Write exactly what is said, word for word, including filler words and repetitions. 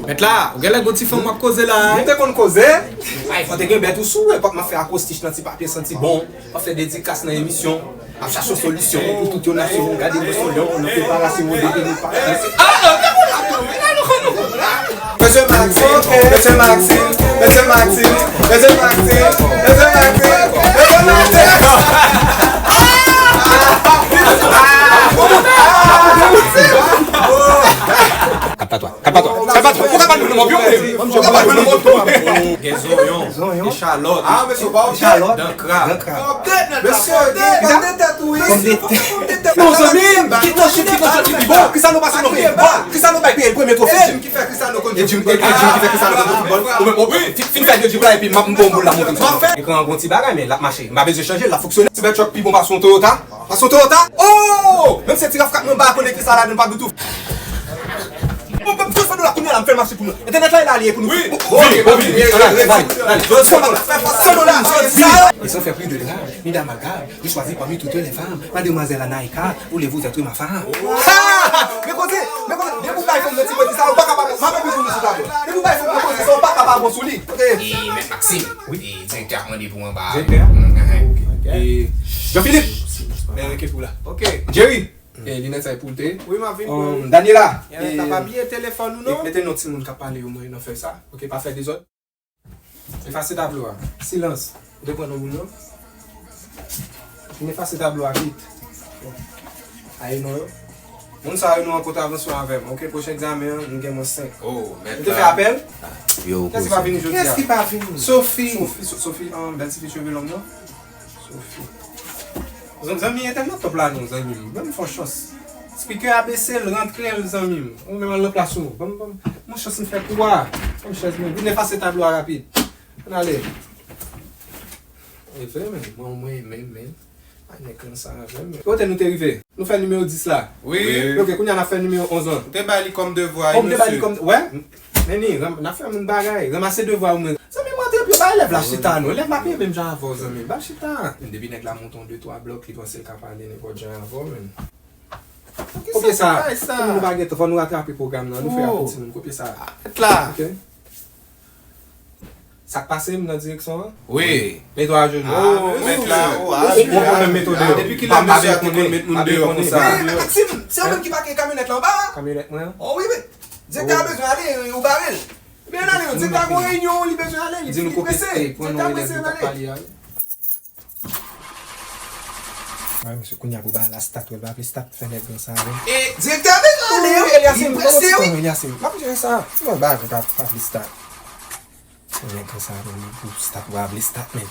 Mèt la, ou genlè gon ti fanm w ap koze la. Ou te konn koze? Ay, fò te gen bèt ou sou, enpòt m ap fè akwostich nan ti papye santi bon, m ap fè dedikas nan emisyon, m ap chache yon solisyon pou tout yon nasyon. Gade mwen son lyon nan preparasyon de preparasyon. Mesye Maxime, mesye Maxime, mesye Maxime, mesye Maxime, mesye Maxime, mesye Maxime. Kalm pa twa, kalm pa twa, kalm pa twa. Ou ka pa nou nan mòp yo menm. Ou ka pa nou nan mòp yo menm. Gen zonyon, gen chalòt, dan krab. Mesye, gen pòmdetè tou, wi. Non, zanmi m, ki tranche, ki tranche ki pi bon? Kisa nou pase nan premye? Kisa nou bay premye twofe? E Jim ki fè Cristiano konn jwe foutbòl. E Jim ki fè Cristiano konn jwe foutbòl. Ou menm, ou fin fè de drib la epi m ap, m pran boul la monte m sot. Ekran an gon ti bagay, men l ap mache. M pa bezwen chanje l, l ap fonksyone. Cybertruck pi bon pase yon Toyota. Pase yon Toyota. Oh! Menm se ti raf kat mwen ba konnen kisa ladan pa goutou. Bon, bon, bon, sa nou la kounye a la, m fè l mache pou nou. Entènèt la, e la li ye pou nou. Wi, wi, wi, wi. San dola, san dola. Ils ont fait plus de drame, ni d'amalgame. Je choisis parmi toutes les femmes, mademoiselle Anaïka, voulez-vous être ma femme? Ah! Men koze, men koze, depi w bay fanm nan ti pwenti sa, ou pa ka pa bon. M ap epi pou nou sou tablo. Depi w bay fanm nan koze sa, ou pa ka pa bon sou li. Ok. E, Mèt Maxime, wi, e, direktè a mande pou anba a. Direktè a? Mhm. Ok. E, Jean-Philippe, men rete pou la. Ok. Jerry, e, linèt sa e pou l te. Wi, m ap vin pou ou. Um, Daniela, e, pa bliye telefòn ou non. Mete non timoun k ap pale yo mwen nan fè sa. Ok, pa fè dezòd. Efase tablo a. Silans. Ou te pran non moun yo? Vin efase tablo a vit. Aye non yo. Moun sa yo nou an kontravann avè m. Ok, pwochen egzamen an, nou gen mwens senk. Oh, mèt la. Ou te fè apèl? Yo, kiyès ki pa vini jodi a? Kiyès ki pa vini? Sophie. Sophie, So-, Sophie, um, bèl ti fi cheve long nan. Sophie. Zan-, zanmi, entènèt top la non, zanmi m. Ban m fè yon chans. Spikè a bese l, rantre l, zanmi m. Ou menm al nan plas ou. Ban m, ban m, ban m chans m fè kou a. Ban m chans mwen. Vin efase tablo a rapid. Ann ale. E vre, men. Mwen, mwen, men, men. A, nèg lan sa avè m. Kote nou te rive? Nou fè nimewo dis la. Wi. Ok, kounye a n ap fè nimewo onz lan. Ou te bay li kòm devwa, wi, mesye. Ou te bay li kòm, wè? Men ni, ran-, n ap fè moun bagay. Ranmase devwa ou mwen. Zanmi, mwen te pi bay elèv la chita, non. Elèv la pi menm jan avè w, zanmi. Ba chita. Depi nèg la monte yon de twa blòk, li panse l ka pale nenpòt jan avè w, men. Kopye sa. Pou nou pa gen tan, fò nou ratrape pwogram nan. Nou fè rapid, timoun. Kopye sa. Mèt la. Ok. Sa k pase m nan direksyon an? Wi. Netwayaj nou. Ah, mèt la, oh, ah, ou, ou, ou menm mete w deyò. Depi kilè mesye a te konn met moun deyò konsa? Men, men Maxime, se ou menm ki pake kamyonèt la anba a? Kamyonèt mwen an? Oh, wi, wi. Direktè a bezwen ale, ou bare l. Men ale, direktè a gon reyinyon, li bezwen ale, li prese. Direktè a prese, ale. Ay, mesye, kounye a pou bagay la stat, wè, l pa vle stat, fè nèg lan sa avè m. E, direktè a bezwen ale, wi, Eliasim, li prese, wi. Eliasim, m ap jere sa. Mwen bagay la pa vle stat. Fè nèg lan sa avè m, pou stat, ou pa vle stat, men.